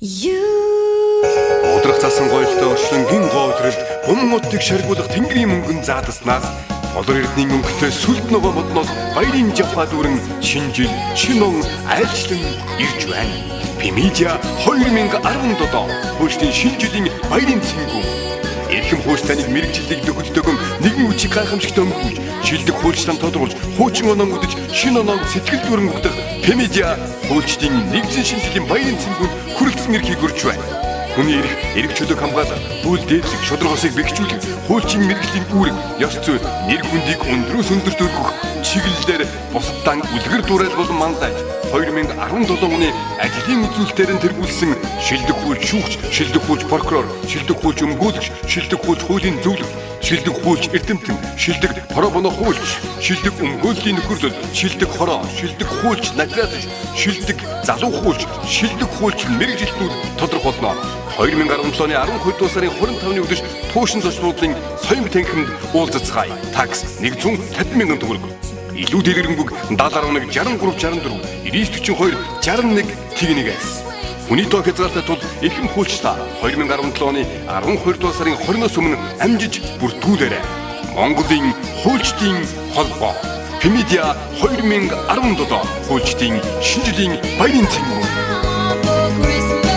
You. Удрах засан гойлтой орчлонгийн гоодролд бум модыг шаргуулах тэнгэрийн мөнгөн заадаснаас Болор эрдний өнгөтэй сүлд ногоо модноос баярын жапаа дүүрэн шинэ жил, шинэ он айлчлан ирж байна. Пимедиа 2017 хуульчдын шинэ жилийн баярын цэнгүүн. Эрхэм хуульч таныг мэргэжлийг нөхөддөгөн нэгэн үчиг гайхамшигт өмгөөлж, шилдэг хуульчлан тодруулж, хуучин оноон үдэж, шинэ оноог сэтгэл дүүрэн өгдөг Пимедиа хуульчдын нэгдсэн шинэ жилийн баярын цэнгүүнд хүрэлцэн ирэхийг урьж байна. Хүний эрх, эрх чөлөөг хамгаалах, хууль дээдлэх, шударга ёсыг бэхжүүлэх, хуульчийн мэргэжлийн үүрэг, ёс зүй, нэр хүндийг өндрөөс өндөрт өргөх чиглэлээр бусадтан үлгэр дуурайл болон манлайж 2017 оны ажлын үзүүлэлтээр нь тэргүүлсэн шилдэг хуульч шүүгч, шилдэг хуульч прокурор, шилдэг хуульч өмгөөлөгч, шилдэг хуульч хуулийн зөвлөх, шилдэг хуульч эрдэмтэн, шилдэг пробоно хуульч, шилдэг өмгөөллийн нөхөрлөл, шилдэг хороо, шилдэг хуульч нотариус, шилдэг залуу хуульч, шилдэг хуульч мэргэжилтнүүд тодорхойлно. 2017 оны 12 дугаар сарын 25-ны өдөр туушин зочлуулын соён танхимд уулзацгаая. Такс 150 мянган төгрөг. Илүү дэлгэрэнгүй 71 63 64 99 42 61 тэгнэгээс. Хүний тоо хязгаартай тул эрхэм хуульч та 2017 оны 12 дугаар сарын 20-оос өмнө амжиж бүртгүүлээрэй. Монголын хуульчдын холбоо. Пимедиа 2017 хуульчдын шинэ жилийн баярын цэнгүүн. For Christmas.